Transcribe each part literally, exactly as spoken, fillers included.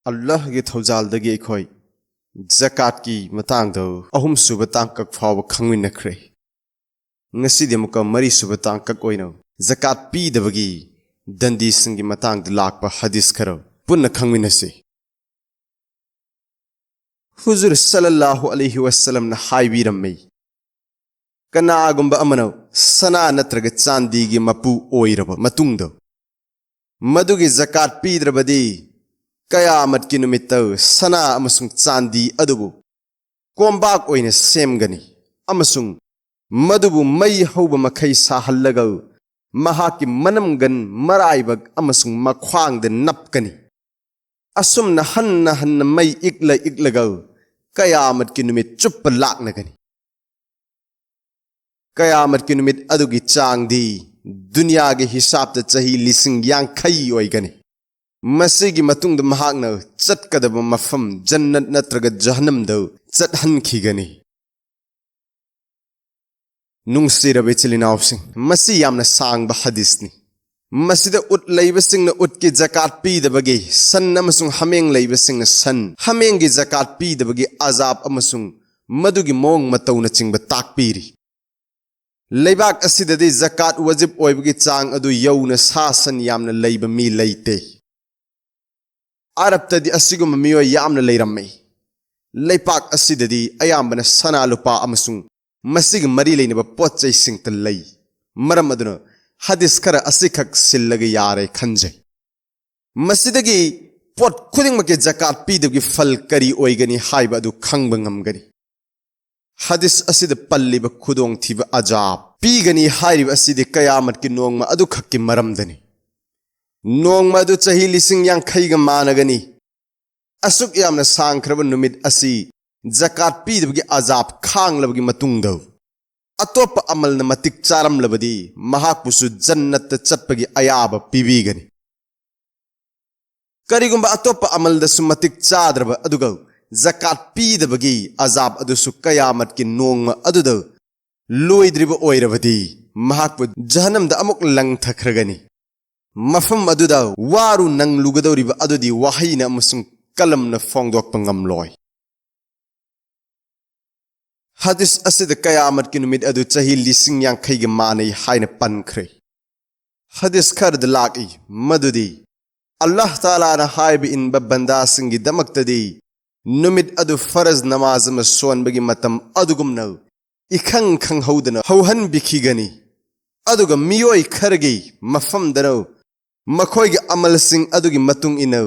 ꯑꯜꯂꯥꯍꯒꯤ ꯊꯧꯖꯥꯜꯗꯒꯤ ꯑꯩꯈꯣꯏ ꯖꯀꯥꯠꯀꯤ ꯃꯇꯥꯡꯗ ꯑꯍꯨꯝꯁꯨꯕ ꯇꯥꯡꯀꯛ ꯐꯥꯎꯕ ꯈꯪꯃꯤꯟꯅꯈ꯭ꯔꯦ꯫ ꯉꯁꯤꯗꯤ ꯑꯃꯨꯛꯀ ꯃꯔꯤꯁꯨꯕ ꯇꯥꯡꯀꯛ ꯑꯣꯏꯅ ꯖꯀꯥꯠ ꯄꯤꯗꯕꯒꯤ ꯗꯟꯗꯤꯁꯤꯡꯒꯤ ꯃꯇꯥꯡꯗ ꯂꯥꯛꯄ ꯍꯗꯤꯁ ꯈꯔ ꯄꯨꯟꯅ ꯈꯪꯃꯤꯟꯅꯁꯤ꯫ ꯍꯨꯖꯨꯔ ꯁꯜꯂꯜꯂꯥꯍꯨ ꯑꯂꯩꯍꯤ ꯋꯁꯜꯂꯝꯅ ꯍꯥꯏꯕꯤꯔꯝꯃꯤ, ꯀꯅꯥꯒꯨꯝꯕ ꯑꯃꯅ ꯁꯅꯥ ꯅꯠꯇ꯭ꯔꯒ ꯆꯥꯟꯗꯤꯒꯤ ꯃꯄꯨ ꯑꯣꯏꯔꯕ ꯃꯇꯨꯡꯗ ꯃꯗꯨꯒꯤ ꯖꯀꯥꯠ ꯄꯤꯗ꯭ꯔꯕꯗꯤ ꯀꯌꯥꯃꯠꯀꯤ ꯅꯨꯃꯤꯠꯇ ꯁꯅꯥ ꯑꯃꯁꯨꯡ ꯆꯥꯟꯗꯤ ꯑꯗꯨꯕꯨ ꯀꯣꯝꯕꯥꯛ ꯑꯣꯏꯅ ꯁꯦꯝꯒꯅꯤ ꯑꯃꯁꯨꯡ ꯃꯗꯨꯕꯨ ꯃꯩ ꯍꯧꯕ ꯃꯈꯩ ꯁꯥꯍꯜꯂꯒ ꯃꯍꯥꯛꯀꯤ ꯃꯅꯝꯒꯟ, ꯃꯔꯥꯏꯕꯛ ꯑꯃꯁꯨꯡ ꯃꯈ꯭ꯋꯥꯡꯗ ꯅꯞꯀꯅꯤ꯫ ꯑꯁꯨꯝꯅ ꯍꯟꯅ ꯍꯟꯅ ꯃꯩ ꯏꯛꯂ ꯏꯛꯂꯒ ꯀꯌꯥꯃꯠꯀꯤ ꯅꯨꯃꯤꯠ ꯆꯨꯞꯄ ꯂꯥꯛꯅꯒꯅꯤ꯫ ꯀꯌꯥꯃꯠꯀꯤ ꯅꯨꯃꯤꯠ ꯑꯗꯨꯒꯤ ꯆꯥꯡꯗꯤ ꯗꯨꯅꯤꯌꯥꯒꯤ ꯍꯤꯁꯥꯕꯇ ꯆꯍꯤ ꯂꯤꯁꯤꯡ ꯌꯥꯡꯈꯩ ꯑꯣꯏꯒꯅꯤ꯫ ꯃꯁꯤꯒꯤ ꯃꯇꯨꯡꯗ ꯃꯍꯥꯛꯅ ꯆꯠꯀꯗꯕ ꯃꯐꯝ ꯖꯟꯅꯠ ꯅꯠꯇ꯭ꯔꯒ ꯖꯍꯟꯅꯝꯗ ꯆꯠꯍꯟꯈꯤꯒꯅꯤ꯫ ꯅꯨꯡꯁꯤꯔꯕ ꯏꯆꯤꯜ ꯏꯅꯥꯎꯁꯤꯡ, ꯃꯁꯤ ꯌꯥꯝꯅ ꯁꯥꯡꯕ ꯍꯗꯤꯁꯅꯤ꯫ ꯃꯁꯤꯗ ꯎꯠ ꯂꯩꯕꯁꯤꯡꯅ ꯎꯠꯀꯤ ꯖꯀꯥꯠ ꯄꯤꯗꯕꯒꯤ, ꯁꯟ ꯑꯃꯁꯨꯡ ꯍꯥꯃꯦꯡ ꯂꯩꯕꯁꯤꯡꯅ ꯁꯟ, ꯍꯥꯃꯦꯡꯒꯤ ꯖꯀꯥꯠ ꯄꯤꯗꯕꯒꯤ ꯑꯖꯥꯕ ꯑꯃꯁꯨꯡ ꯃꯗꯨꯒꯤ ꯃꯑꯣꯡ ꯃꯇꯧꯅꯆꯤꯡꯕ ꯇꯥꯛꯄꯤꯔꯤ꯫ ꯂꯩꯕꯥꯛ ꯑꯁꯤꯗꯗꯤ ꯖꯀꯥꯠ ꯋꯥꯖꯤꯕ ꯑꯣꯏꯕꯒꯤ ꯆꯥꯡ ꯑꯗꯨ ꯌꯧꯅ ꯁꯥ ꯁꯟ ꯌꯥꯝꯅ ꯂꯩꯕ ꯃꯤ ꯂꯩꯇꯦ꯫ ꯑꯔꯕꯇꯗꯤ ꯑꯁꯤꯒꯨꯝꯕ ꯃꯤꯑꯣꯏ ꯌꯥꯝꯅ ꯂꯩꯔꯝꯃꯤ꯫ ꯂꯩꯄꯥꯛ ꯑꯁꯤꯗꯗꯤ ꯑꯌꯥꯝꯕꯅ ꯁꯅꯥ ꯂꯨꯄꯥ ꯑꯃꯁꯨꯡ ꯃꯁꯤꯒ ꯃꯔꯤ ꯂꯩꯅꯕ ꯄꯣꯠ ꯆꯩꯁꯤꯡꯇ ꯂꯩ꯫ ꯃꯔꯝ ꯑꯗꯨꯅ ꯍꯗꯤꯁ ꯈꯔ ꯑꯁꯤꯈꯛ ꯁꯤꯜꯂꯒ ꯌꯥꯔꯦ ꯈꯟꯖꯩ꯫ ꯃꯁꯤꯗꯒꯤ ꯄꯣꯠ ꯈꯨꯗꯤꯡꯃꯛꯀꯤ ꯖꯀꯥꯠ ꯄꯤꯗꯕꯒꯤ ꯐꯜ ꯀꯔꯤ ꯑꯣꯏꯒꯅꯤ ꯍꯥꯏꯕ ꯑꯗꯨ ꯈꯪꯕ ꯉꯝꯒꯅꯤ꯫ ꯍꯗꯤꯁ ꯑꯁꯤꯗ ꯄꯜꯂꯤꯕ ꯈꯨꯗꯣꯡꯊꯤꯕ ꯑꯖꯥꯕ ꯄꯤꯒꯅꯤ ꯍꯥꯏꯔꯤꯕ ꯑꯁꯤꯗꯤ ꯀꯌꯥꯃꯠꯀꯤ ꯅꯣꯡꯃ ꯑꯗꯨꯈꯛꯀꯤ ꯃꯔꯝꯗꯅꯤ꯫ ꯅꯣꯡꯃ ꯑꯗꯨ ꯆꯍꯤ ꯂꯤꯁꯤꯡ ꯌꯥꯡꯈꯩꯒ ꯃꯥꯟꯅꯒꯅꯤ꯫ ꯑꯁꯨꯛ ꯌꯥꯝꯅ ꯁꯥꯡꯈ꯭ꯔꯕ ꯅꯨꯃꯤꯠ ꯑꯁꯤ ꯖꯀꯥꯠ ꯄꯤꯗꯕꯒꯤ ꯑꯖꯥꯕ ꯈꯥꯡꯂꯕꯒꯤ ꯃꯇꯨꯡꯗ, ꯑꯇꯣꯞꯄ ꯑꯃꯜꯅ ꯃꯇꯤꯛ ꯆꯥꯔꯝꯂꯕꯗꯤ, ꯃꯍꯥꯛꯄꯨꯁꯨ ꯖꯟꯅꯠꯇ ꯆꯠꯄꯒꯤ ꯑꯌꯥꯕ ꯄꯤꯕꯤꯒꯅꯤ꯫ ꯀꯔꯤꯒꯨꯝꯕ ꯑꯇꯣꯞꯄ ꯑꯃꯜꯗꯁꯨ ꯃꯇꯤꯛ ꯆꯥꯗ꯭ꯔꯕ ꯑꯗꯨꯒ ꯖꯀꯥꯠ ꯄꯤꯗꯕꯒꯤ ꯑꯖꯥꯕ ꯑꯗꯨꯁꯨ ꯀꯌꯥꯃꯠꯀꯤ ꯅꯣꯡꯃ ꯑꯗꯨꯗ ꯂꯣꯏꯗ꯭ꯔꯤꯕ ꯑꯣꯏꯔꯕꯗꯤ, ꯃꯍꯥꯛꯄꯨ ꯖꯍꯟꯅꯝꯗ ꯑꯃꯨꯛ ꯂꯪꯊꯈ꯭ꯔꯒꯅꯤ꯫ ꯃꯐꯝ ꯑꯗꯨꯗ ꯋꯥꯔꯨ ꯅꯪꯂꯨꯒꯗꯧꯔꯤꯕ ꯑꯗꯨꯗꯤ ꯋꯥꯍꯩꯅ ꯑꯃꯁꯨꯡ ꯀꯂꯝꯅ ꯐꯣꯡꯗꯣꯛꯄ ꯉꯝꯂꯣꯏ꯫ ꯍꯗꯤꯁ ꯑꯁꯤꯗ ꯀꯌꯥꯃꯠꯀꯤ ꯅꯨꯃꯤꯠ ꯑꯗꯨ ꯆꯍꯤ ꯂꯤꯁꯤꯡ ꯌꯥꯡꯈꯩꯒ ꯃꯥꯟꯅꯩ ꯍꯥꯏꯅ ꯄꯟꯈ꯭ꯔꯦ꯫ ꯍꯗꯤꯁ ꯈꯔꯗ ꯂꯥꯛꯏ ꯃꯗꯨꯗꯤ ꯑꯜꯂꯥꯍ ꯇꯥꯂꯥꯅ ꯍꯥꯏꯕ ꯏꯟꯕ ꯕꯟꯗꯥꯁꯤꯡꯒꯤꯗꯃꯛꯇꯗꯤ ꯅꯨꯃꯤꯠ ꯑꯗꯨ ꯐꯔꯖ ꯅꯃꯥꯖ ꯑꯃ ꯁꯣꯟꯕꯒꯤ ꯃꯇꯝ ꯑꯗꯨꯒꯨꯝꯅ ꯏꯈꯪ ꯈꯪꯍꯧꯗꯅ ꯍꯧꯍꯟꯕꯤꯈꯤꯒꯅꯤ꯫ ꯑꯗꯨꯒ ꯃꯤꯑꯣꯏ ꯈꯔꯒꯤ ꯃꯐꯝꯗꯅ ꯃꯈꯣꯏꯒꯤ ꯑꯃꯜꯁꯤꯡ ꯑꯗꯨꯒꯤ ꯃꯇꯨꯡ ꯏꯟꯅ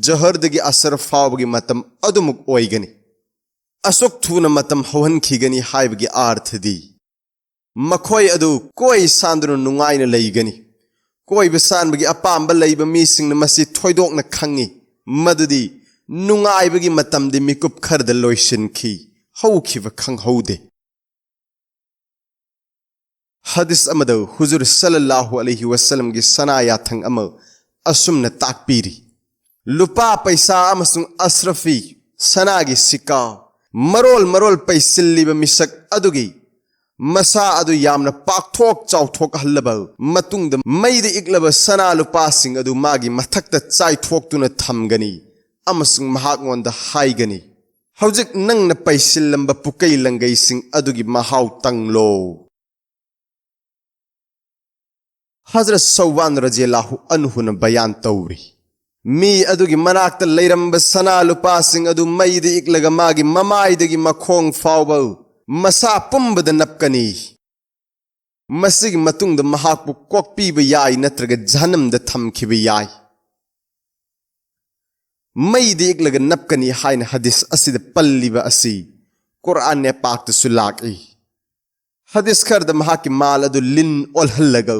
ꯖꯣꯍꯔꯗꯒꯤ ꯑꯁꯔ ꯐꯥꯎꯕꯒꯤ ꯃꯇꯝ ꯑꯗꯨꯃꯛ ꯑꯣꯏꯒꯅꯤ꯫ ꯑꯁꯨꯛ ꯊꯨꯅ ꯃꯇꯝ ꯍꯧꯍꯟꯈꯤꯒꯅꯤ ꯍꯥꯏꯕꯒꯤ ꯑꯥꯔꯊꯗꯤ ꯃꯈꯣꯏ ꯑꯗꯨ ꯀꯣꯏ ꯁꯥꯟꯗꯨꯅ ꯅꯨꯡꯉꯥꯏꯅ ꯂꯩꯒꯅꯤ꯫ ꯀꯣꯏꯕ ꯁꯥꯟꯕꯒꯤ ꯑꯄꯥꯝꯕ ꯂꯩꯕ ꯃꯤꯁꯤꯡꯅ ꯃꯁꯤ ꯊꯣꯏꯗꯣꯛꯅ ꯈꯪꯏ, ꯃꯗꯨꯗꯤ ꯅꯨꯡꯉꯥꯏꯕꯒꯤ ꯃꯇꯝꯗꯤ ꯃꯤꯀꯨꯞ ꯈꯔꯗ ꯂꯣꯏꯁꯤꯟꯈꯤ, ꯍꯧꯈꯤꯕ ꯈꯪꯍꯧꯗꯦ꯫ ꯍꯗꯤꯁ ꯑꯃꯗ ꯍꯨꯖꯨꯔ ꯁꯜꯂꯜꯂꯥꯍꯨ ꯑꯂꯩꯍꯤ ꯋꯁꯜꯂꯝꯒꯤ ꯁꯅꯥ ꯌꯥꯊꯪ ꯑꯃ ꯑꯁꯨꯝꯅ ꯇꯥꯛꯄꯤꯔꯤ: ꯂꯨꯄꯥ ꯄꯩꯁꯥ ꯑꯃꯁꯨꯡ ꯑꯁ꯭ꯔꯐꯤ ꯁꯅꯥꯒꯤ ꯁꯤꯀꯥ ꯃꯔꯣꯜ ꯃꯔꯣꯜ ꯄꯩꯁꯤꯜꯂꯤꯕ ꯃꯤꯁꯛ ꯑꯗꯨꯒꯤ ꯃꯁꯥ ꯑꯗꯨ ꯌꯥꯝꯅ ꯄꯥꯛꯊꯣꯛ ꯆꯥꯎꯊꯣꯛꯍꯜꯂꯕ ꯃꯇꯨꯡꯗ ꯃꯩꯗ ꯏꯛꯂꯕ ꯁꯅꯥ ꯂꯨꯄꯥꯁꯤꯡ ꯑꯗꯨ ꯃꯥꯒꯤ ꯃꯊꯛꯇ ꯆꯥꯏꯊꯣꯛꯇꯨꯅ ꯊꯝꯒꯅꯤ ꯑꯃꯁꯨꯡ ꯃꯍꯥꯛꯉꯣꯟꯗ ꯍꯥꯏꯒꯅꯤ, "ꯍꯧꯖꯤꯛ ꯅꯪꯅ ꯄꯩꯁꯤꯜꯂꯝꯕ ꯄꯨꯀꯩ ꯂꯪꯒꯩꯁꯤꯡ ꯑꯗꯨꯒꯤ ꯃꯍꯥꯎ ꯇꯪꯂꯣ"꯫ ꯍꯖꯔꯠ ꯁꯧꯕꯥꯟ ꯔꯖꯤꯌꯜꯂꯥꯍꯨ ꯑꯟꯍꯨꯅ ꯕꯌꯥꯟ ꯇꯧꯔꯤ, ꯃꯤ ꯑꯗꯨꯒꯤ ꯃꯅꯥꯛꯇ ꯂꯩꯔꯝꯕ ꯁꯅꯥ ꯂꯨꯄꯥꯁꯤꯡ ꯑꯗꯨ ꯃꯩꯗ ꯏꯛꯂꯒ ꯃꯥꯒꯤ ꯃꯃꯥꯏꯗꯒꯤ ꯃꯈꯣꯡ ꯐꯥꯎꯕ ꯃꯁꯥ ꯄꯨꯝꯕꯗ ꯅꯞꯀꯅꯤ꯫ ꯃꯁꯤꯒꯤ ꯃꯇꯨꯡꯗ ꯃꯍꯥꯛꯄꯨ ꯀꯣꯛꯄꯤꯕ ꯌꯥꯏ ꯅꯠꯇ꯭ꯔꯒ ꯖꯍꯟꯅꯝꯗ ꯊꯝꯈꯤꯕ ꯌꯥꯏ꯫ ꯃꯩꯗ ꯏꯛꯂꯒ ꯅꯞꯀꯅꯤ ꯍꯥꯏꯅ ꯍꯗꯤꯁ ꯑꯁꯤꯗ ꯄꯜꯂꯤꯕ ꯑꯁꯤ ꯀꯨꯔꯥꯟ ꯄꯥꯛꯇꯁꯨ ꯂꯥꯛꯏ꯫ ꯍꯗꯤꯁ ꯈꯔꯗ ꯃꯍꯥꯛꯀꯤ ꯃꯥꯜ ꯑꯗꯨ ꯂꯤꯟ ꯑꯣꯜꯍꯜꯂꯒ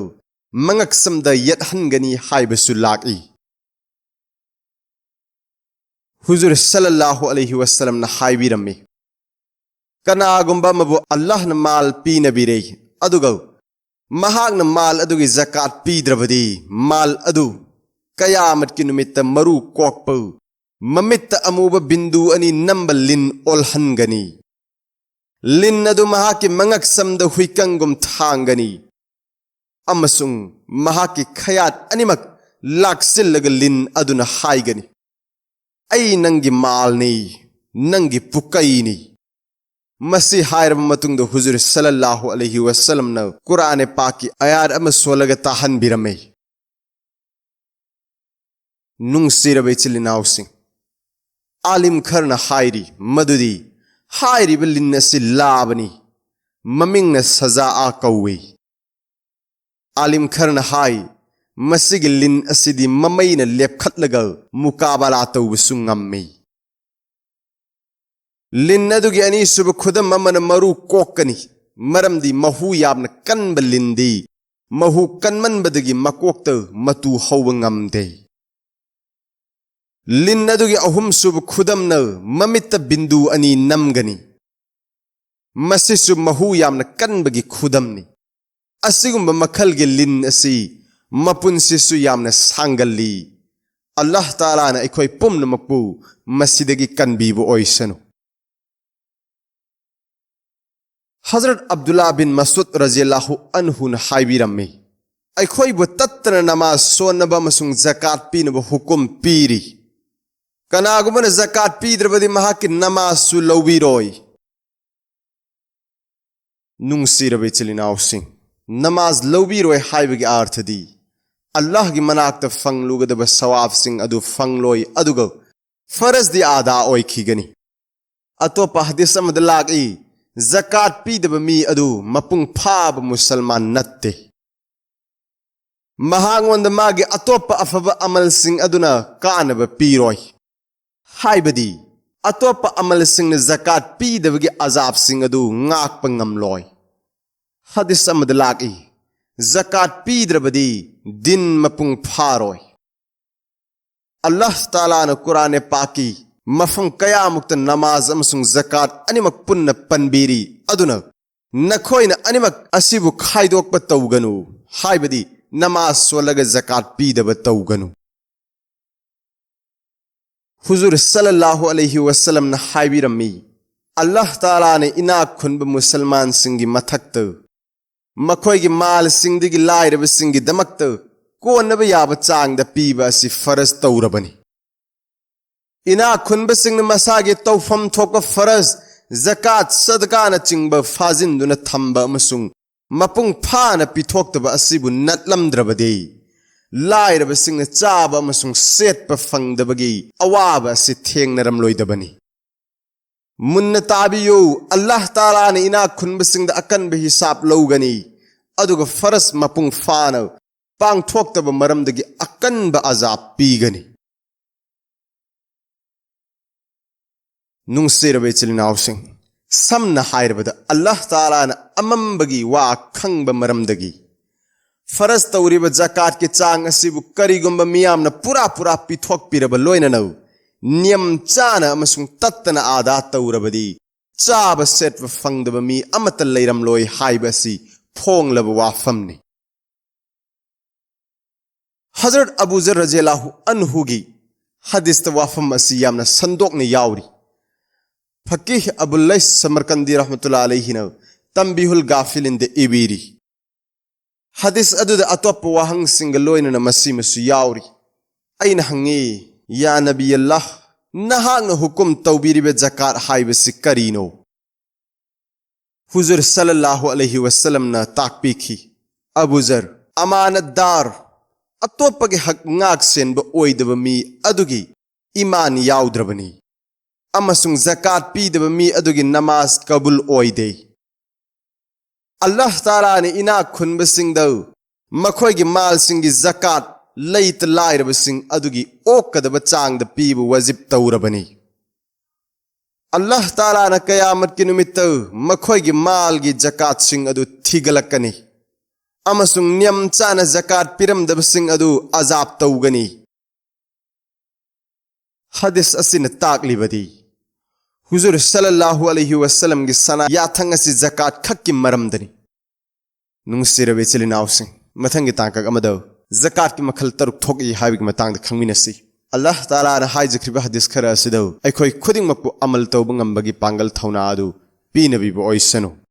ꯃꯉꯛꯁꯝꯗ ꯌꯦꯠꯍꯟꯒꯅꯤ ꯍꯥꯏꯕꯁꯨ ꯂꯥꯛꯏ꯫ ꯍꯨꯖꯨꯔ ꯁꯜꯂꯜꯂꯥꯍꯨ ꯑꯂꯩꯍꯤ ꯋꯁꯜꯂꯝꯅ ꯍꯥꯏꯕꯤꯔꯝꯃꯤ, ꯀꯅꯥꯒꯨꯝꯕ ꯑꯃꯕꯨ ꯑꯜꯂꯥꯍꯅ ꯃꯥꯜ ꯄꯤꯅꯕꯤꯔꯦ, ꯑꯗꯨꯒ ꯃꯍꯥꯛꯅ ꯃꯥꯜ ꯑꯗꯨꯒꯤ ꯖꯀꯥꯠ ꯄꯤꯗ꯭ꯔꯕꯗꯤ ꯃꯥꯜ ꯑꯗꯨ ꯀꯌꯥꯃꯠꯀꯤ ꯅꯨꯃꯤꯠꯇ ꯃꯔꯨ ꯀꯣꯛꯄ, ꯃꯃꯤꯠꯇ ꯑꯃꯨꯕ ꯕꯤꯟꯗꯨ ꯑꯅꯤ ꯅꯝꯕ ꯂꯤꯟ ꯑꯣꯜꯍꯟꯒꯅꯤ꯫ ꯂꯤꯟ ꯑꯗꯨ ꯃꯍꯥꯛꯀꯤ ꯃꯉꯛꯁꯝꯗ ꯍꯨꯏꯀꯪꯒꯨꯝ ꯊꯥꯡꯒꯅꯤ꯫ ꯑꯃꯁꯨꯡ ꯃꯍꯥꯛꯀꯤ ꯈꯌꯥꯠ ꯑꯅꯤꯃꯛ ꯂꯥꯛꯁꯤꯜꯂꯒ ꯂꯤꯟ ꯑꯗꯨꯅ ꯍꯥꯏꯒꯅꯤ, "ꯑꯩ ꯅꯪꯒꯤ ꯃꯥꯜꯅꯤ, ꯅꯪꯒꯤ ꯄꯨꯀꯩꯅꯤ"꯫ ꯃꯁꯤ ꯍꯥꯏꯔꯕ ꯃꯇꯨꯡꯗ ꯍꯨꯖꯨꯔ ꯁꯜꯂꯜꯂꯥꯍꯨ ꯑꯂꯩꯍꯤ ꯋꯁꯜꯂꯝꯅ ꯀꯨꯔꯥꯟ ꯄꯥꯛꯀꯤ ꯑꯌꯥꯠ ꯑꯃ ꯁꯣꯜꯂꯒ ꯇꯥꯍꯟꯕꯤꯔꯝꯃꯤ꯫ ꯅꯨꯡꯁꯤꯔꯕ ꯏꯆꯤꯜ ꯏꯅꯥꯎꯁꯤꯡ, ꯑꯥꯂꯤꯝ ꯈꯔꯅ ꯍꯥꯏꯔꯤ ꯃꯗꯨꯗꯤ ꯍꯥꯏꯔꯤꯕ ꯂꯤꯟ ꯑꯁꯤ ꯂꯥꯕꯅꯤ, ꯃꯃꯤꯡꯅ ꯁꯖꯥꯑꯥ ꯀꯧꯏ꯫ ꯑꯥꯂꯤꯝ ꯈꯔꯅ ꯍꯥꯏ, ꯃꯁꯤꯒꯤ ꯂꯤꯟ ꯑꯁꯤꯗꯤ ꯃꯃꯩꯅ ꯂꯦꯞꯈꯠꯂꯒ ꯃꯨꯀꯥꯕꯂꯥ ꯇꯧꯕꯁꯨ ꯉꯝꯃꯤ꯫ ꯂꯤꯟ ꯑꯗꯨꯒꯤ ꯑꯅꯤꯁꯨꯕ ꯈꯨꯗꯝ ꯑꯃꯅ ꯃꯔꯨ ꯀꯣꯛꯀꯅꯤ, ꯃꯔꯝꯗꯤ ꯃꯍꯨ ꯌꯥꯝꯅ ꯀꯟꯕ ꯂꯤꯟꯗꯤ ꯃꯍꯨ ꯀꯟꯃꯟꯕꯗꯒꯤ ꯃꯀꯣꯛꯇ ꯃꯇꯨ ꯍꯧꯕ ꯉꯝꯗꯦ꯫ ꯂꯤꯟ ꯑꯗꯨꯒꯤ ꯑꯍꯨꯝꯁꯨꯕ ꯈꯨꯗꯝꯅ ꯃꯃꯤꯠꯇ ꯕꯤꯟꯗꯨ ꯑꯅꯤ ꯅꯝꯒꯅꯤ꯫ ꯃꯁꯤꯁꯨ ꯃꯍꯨ ꯌꯥꯝꯅ ꯀꯟꯕꯒꯤ ꯈꯨꯗꯝꯅꯤ꯫ ꯑꯁꯤꯒꯨꯝꯕ ꯃꯈꯜꯒꯤ ꯂꯤꯟ ꯑꯁꯤ ꯃꯄꯨꯟꯁꯤꯁꯨ ꯌꯥꯝꯅ ꯁꯥꯡꯒꯜꯂꯤ꯫ ꯑꯜꯂꯥꯍ ꯇꯥꯂꯥꯅ ꯑꯩꯈꯣꯏ ꯄꯨꯝꯅꯃꯛꯄꯨ ꯃꯁꯤꯗꯒꯤ ꯀꯟꯕꯤꯕ ꯑꯣꯏꯁꯅꯨ꯫ ꯍꯖꯔꯠ ꯑꯕꯗꯨꯜꯂꯥ ꯕꯤꯟ ꯃꯁꯨꯗ ꯔꯖꯤꯌꯜꯂꯥꯍꯨ ꯑꯟꯍꯨꯅ ꯍꯥꯏꯕꯤꯔꯝꯃꯤ, ꯑꯩꯈꯣꯏꯕꯨ ꯇꯠꯇꯅ ꯅꯃꯥꯖ ꯁꯣꯟꯅꯕ ꯑꯃꯁꯨꯡ ꯖꯀꯥꯠ ꯄꯤꯅꯕ ꯍꯨꯀꯨꯝ ꯄꯤꯔꯤ꯫ ꯀꯅꯥꯒꯨꯝꯕꯅ ꯖꯀꯥꯠ ꯄꯤꯗ꯭ꯔꯕꯗꯤ ꯃꯍꯥꯛꯀꯤ ꯅꯃꯥꯖꯁꯨ ꯂꯧꯕꯤꯔꯣꯏ꯫ ꯅꯨꯡꯁꯤꯔꯕ ꯏꯆꯤꯜ ꯏꯅꯥꯎꯁꯤꯡ, ꯅꯃꯥꯖ ꯂꯧꯕꯤꯔꯣꯏ ꯍꯥꯏꯕꯒꯤ ꯑꯥꯔꯊꯗꯤ ꯑꯜꯂꯥꯍꯒꯤ ꯃꯅꯥꯛꯇ ꯐꯪꯂꯨꯒꯗꯕ ꯁꯋꯥꯕꯁꯤꯡ ꯑꯗꯨ ꯐꯪꯂꯣꯏ, ꯑꯗꯨꯒ ꯐꯔꯖꯗꯤ ꯑꯥꯗꯥ ꯑꯣꯏꯈꯤꯒꯅꯤ꯫ ꯑꯇꯣꯞꯄ ꯍꯗꯤꯁ ꯑꯃꯗ ꯂꯥꯛꯏ, ꯖꯀꯥꯠ ꯄꯤꯗꯕ ꯃꯤ ꯑꯗꯨ ꯃꯄꯨꯡ ꯐꯥꯕ ꯃꯨꯁꯜꯃꯥꯟ ꯅꯠꯇꯦ꯫ ꯃꯍꯥꯛꯉꯣꯟꯗ ꯃꯥꯒꯤ ꯑꯇꯣꯞꯄ ꯑꯐꯕ ꯑꯃꯜꯁꯤꯡ ꯑꯗꯨꯅ ꯀꯥꯟꯅꯕ ꯄꯤꯔꯣꯏ꯫ ꯍꯥꯏꯕꯗꯤ, ꯑꯇꯣꯞꯄ ꯑꯃꯜꯁꯤꯡꯅ ꯖꯀꯥꯠ ꯄꯤꯗꯕꯒꯤ ꯑꯖꯥꯕꯁꯤꯡ ꯑꯗꯨ ꯉꯥꯛꯄ ꯉꯝꯂꯣꯏ꯫ ꯍꯗꯤꯁ ꯑꯃꯗ ꯂꯥꯛꯏ, ꯖꯀꯥꯠ ꯄꯤꯗ꯭ꯔꯕꯗꯤ ꯗꯤꯟ ꯃꯄꯨꯡ ꯐꯥꯔꯣꯏ꯫ ꯑꯜꯂꯥꯍ ꯇꯥꯂꯥꯅ ꯀꯨꯔꯥꯟ ꯄꯥꯛꯀꯤ ꯃꯐꯝ ꯀꯌꯥꯃꯨꯛꯇ ꯅꯃꯥꯖ ꯑꯃꯁꯨꯡ ꯖꯀꯥꯠ ꯑꯅꯤꯃꯛ ꯄꯨꯟꯅ ꯄꯟꯕꯤꯔꯤ꯫ ꯑꯗꯨꯅ ꯅꯈꯣꯏꯅ ꯑꯅꯤꯃꯛ ꯑꯁꯤꯕꯨ ꯈꯥꯏꯗꯣꯛꯄ ꯇꯧꯒꯅꯨ, ꯍꯥꯏꯕꯗꯤ ꯅꯃꯥꯖ ꯁꯣꯜꯂꯒ ꯖꯀꯥꯠ ꯄꯤꯗꯕ ꯇꯧꯒꯅꯨ꯫ ꯍꯨꯖꯨꯔ ꯁꯜꯂꯜꯂꯥꯍꯨ ꯑꯂꯩꯍꯤ ꯋꯁꯜꯂꯝꯅ ꯍꯥꯏꯕꯤꯔꯝꯃꯤ, ꯑꯜꯂꯥꯍ ꯇꯥꯂꯥꯅ ꯏꯅꯥꯛ ꯈꯨꯟꯕ ꯃꯨꯁꯜꯃꯥꯟꯁꯤꯡꯒꯤ ꯃꯊꯛꯇ ꯃꯈꯣꯏꯒꯤ ꯃꯥꯜꯁꯤꯡꯗꯒꯤ ꯂꯥꯏꯔꯕꯁꯤꯡꯒꯤꯗꯃꯛꯇ ꯀꯣꯟꯅꯕ ꯌꯥꯕ ꯆꯥꯡꯗ ꯄꯤꯕ ꯑꯁꯤ ꯐꯔꯖ ꯇꯧꯔꯕꯅꯤ꯫ ꯏꯅꯥꯛ ꯈꯨꯟꯕꯁꯤꯡꯅ ꯃꯁꯥꯒꯤ ꯇꯧꯐꯝ ꯊꯣꯛꯄ ꯐꯔꯖ, ꯖꯀꯥꯠ, ꯁꯗꯀꯥꯅꯆꯤꯡꯕ ꯐꯥꯖꯤꯟꯗꯨꯅ ꯊꯝꯕ ꯑꯃꯁꯨꯡ ꯃꯄꯨꯡ ꯐꯥꯅ ꯄꯤꯊꯣꯛꯇꯕ ꯑꯁꯤꯕꯨ ꯅꯠꯂꯝꯗ꯭ꯔꯕꯗꯤ, ꯂꯥꯏꯔꯕꯁꯤꯡꯅ ꯆꯥꯕ ꯑꯃꯁꯨꯡ ꯁꯦꯠꯄ ꯐꯪꯗꯕꯒꯤ ꯑꯋꯥꯕ ꯑꯁꯤ ꯊꯦꯡꯅꯔꯝꯂꯣꯏꯗꯕꯅꯤ꯫ ꯃꯨꯟꯅ ꯇꯥꯕꯤꯌꯨ, ꯑꯜꯂꯥꯍ ꯇꯥꯂꯥꯅ ꯏꯅꯥꯛ ꯈꯨꯟꯕꯁꯤꯡꯗ ꯑꯀꯟꯕ ꯍꯤꯁꯥꯕ ꯂꯧꯒꯅꯤ, ꯑꯗꯨꯒ ꯐꯔꯖ ꯃꯄꯨꯡ ꯐꯥꯅ ꯄꯥꯡꯊꯣꯛꯇꯕ ꯃꯔꯝꯗꯒꯤ ꯑꯀꯟꯕ ꯑꯖꯥꯕ ꯄꯤꯒꯅꯤ꯫ ꯅꯨꯡꯁꯤꯔꯕ ꯏꯆꯤꯜ ꯏꯅꯥꯎꯁꯤꯡ, ꯁꯝꯅ ꯍꯥꯏꯔꯕꯗ, ꯑꯜꯂꯥꯍ ꯇꯥꯂꯥꯅ ꯑꯃꯝꯕꯒꯤ ꯋꯥ ꯈꯪꯕ ꯃꯔꯝꯗꯒꯤ ꯐꯔꯖ ꯇꯧꯔꯤꯕ ꯖꯀꯥꯠꯀꯤ ꯆꯥꯡ ꯑꯁꯤꯕꯨ ꯀꯔꯤꯒꯨꯝꯕ ꯃꯤꯌꯥꯝꯅ ꯄꯨꯔꯥ ꯄꯨꯔꯥ ꯄꯤꯊꯣꯛꯄꯤꯔꯕ ꯂꯣꯏꯅꯅ ꯅꯤꯌꯝ ꯆꯥꯅ ꯑꯃꯁꯨꯡ ꯇꯠꯇꯅ ꯑꯗꯥ ꯇꯧꯔꯕꯗꯤ, ꯆꯥꯕ ꯁꯦꯠꯄ ꯐꯪꯗꯕ ꯃꯤ ꯑꯃꯠꯇ ꯂꯩꯔꯝꯂꯣꯏ ꯍꯥꯏꯕ ꯑꯁꯤ ꯐꯣꯡꯂꯕ ꯋꯥꯐꯝꯅꯤ꯫ ꯍꯖꯔꯠ ꯑꯕꯨ ꯖꯔ ꯔꯖꯤꯌꯜꯂꯥꯍꯨ ꯑꯟꯍꯨꯒꯤ ꯍꯗꯤꯁꯇ ꯋꯥꯐꯝ ꯑꯁꯤ ꯌꯥꯝꯅ ꯁꯟꯗꯣꯛꯅ ꯌꯥꯎꯔꯤ꯫ ꯐꯀꯤꯍ ꯑꯕꯨꯜ ꯂꯩꯁ ꯁꯃꯔꯀꯟꯗꯤ ꯔꯍꯃꯇꯨꯜꯂꯥ ꯑꯂꯩꯍꯤꯅ ꯇꯝꯕꯤꯍꯨꯜ ꯒꯥꯐꯤꯂꯤꯟꯗ ꯏꯕꯤꯔꯤ꯫ ꯍꯗꯤꯁ ꯑꯗꯨꯗ ꯑꯇꯣꯞꯄ ꯋꯥꯍꯪꯁꯤꯡꯒ ꯂꯣꯏꯅꯅ ꯃꯁꯤꯃꯁꯨ ꯌꯥꯎꯔꯤ꯫ ꯑꯩꯅ ꯍꯪꯉꯤ, "ꯌꯥ ꯅꯕꯤ ꯑꯜꯂꯥꯍ, ꯅꯍꯥꯛꯅ ꯍꯨꯀꯨꯝ ꯇꯧꯕꯤꯔꯤꯕ ꯖꯀꯥꯠ ꯍꯥꯏꯕꯁꯤ ꯀꯔꯤꯅꯣ?" ꯍꯨꯖꯨꯔ ꯁꯜꯂꯜꯂꯥꯍꯨ ꯑꯂꯩꯍꯤ ꯋꯁꯜꯂꯝꯅ ꯇꯥꯛꯄꯤꯈꯤ, "ꯑꯕꯨ ꯖꯔ, ꯑꯃꯥꯅꯠꯗꯥꯔ, ꯑꯇꯣꯞꯄꯒꯤ ꯍꯛ ꯉꯥꯛ ꯁꯦꯟꯕ ꯑꯣꯏꯗꯕ ꯃꯤ ꯑꯗꯨꯒꯤ ꯏꯃꯥꯟ ꯌꯥꯎꯗ꯭ꯔꯕꯅꯤ, ꯑꯃꯁꯨꯡ ꯖꯀꯥꯠ ꯄꯤꯗꯕ ꯃꯤ ꯑꯗꯨꯒꯤ ꯅꯃꯥꯖ ꯀꯕꯨꯜ ꯑꯣꯏꯗꯦ꯫ ꯑꯜꯂꯥꯍ ꯇꯥꯂꯥꯅ ꯏꯅꯥꯛ ꯈꯨꯟꯕꯁꯤꯡꯗ ꯃꯈꯣꯏꯒꯤ ꯃꯥꯜꯁꯤꯡꯒꯤ ꯖꯀꯥꯠ ꯂꯩꯇ ꯂꯥꯏꯔꯕꯁꯤꯡ ꯑꯗꯨꯒꯤ ꯑꯣꯛꯀꯗꯕ ꯆꯥꯡꯗ ꯄꯤꯕ ꯋꯥꯖꯤꯕ ꯇꯧꯔꯕꯅꯤ꯫ ꯑꯜꯂꯥꯍ ꯇꯥꯂꯥꯅ ꯀꯌꯥꯃꯠꯀꯤ ꯅꯨꯃꯤꯠꯇ ꯃꯈꯣꯏꯒꯤ ꯃꯥꯜꯒꯤ ꯖꯀꯥꯠꯁꯤꯡ ꯑꯗꯨ ꯊꯤꯒꯠꯂꯛꯀꯅꯤ, ꯑꯃꯁꯨꯡ ꯅꯤꯌꯝ ꯆꯥꯅ ꯖꯀꯥꯠ ꯄꯤꯔꯝꯗꯕꯁꯤꯡ ꯑꯗꯨ ꯑꯖꯥꯕ ꯇꯧꯒꯅꯤ"꯫ ꯍꯗꯤꯁ ꯑꯁꯤꯅ ꯇꯥꯛꯂꯤꯕꯗꯤ, ꯍꯨꯖꯨꯔ ꯁꯜꯂꯜꯂꯥꯍꯨ ꯑꯂꯩꯍꯤ ꯋꯁꯜꯂꯝꯒꯤ ꯁꯅꯥ ꯌꯥꯊꯪ ꯑꯁꯤ ꯖꯀꯥꯠ ꯈꯛꯀꯤ ꯃꯔꯝꯗꯅꯤ꯫ ꯅꯨꯡꯁꯤꯔꯕ ꯏꯆꯤꯜ ꯏꯅꯥꯎꯁꯤꯡ, ꯃꯊꯪꯒꯤ ꯇꯥꯡꯀꯛ ꯑꯃꯗ ꯖꯀꯥꯠꯀꯤ ꯃꯈꯜ ꯇꯔꯨꯛ ꯊꯣꯛꯏ ꯍꯥꯏꯕꯒꯤ ꯃꯇꯥꯡꯗ ꯈꯪꯃꯤꯟꯅꯁꯤ꯫ ꯑꯜꯂꯥꯍ ꯇꯥꯂꯥꯅ ꯍꯥꯏꯖꯈ꯭ꯔꯤꯕ ꯍꯗꯤꯁ ꯈꯔ ꯑꯁꯤꯗ ꯑꯩꯈꯣꯏ ꯈꯨꯗꯤꯡꯃꯛꯄꯨ ꯑꯃꯜ ꯇꯧꯕ ꯉꯝꯕꯒꯤ ꯄꯥꯡꯒꯜ ꯊꯧꯅꯥ ꯑꯗꯨ ꯄꯤꯅꯕꯤꯕ ꯑꯣꯏꯁꯅꯨ꯫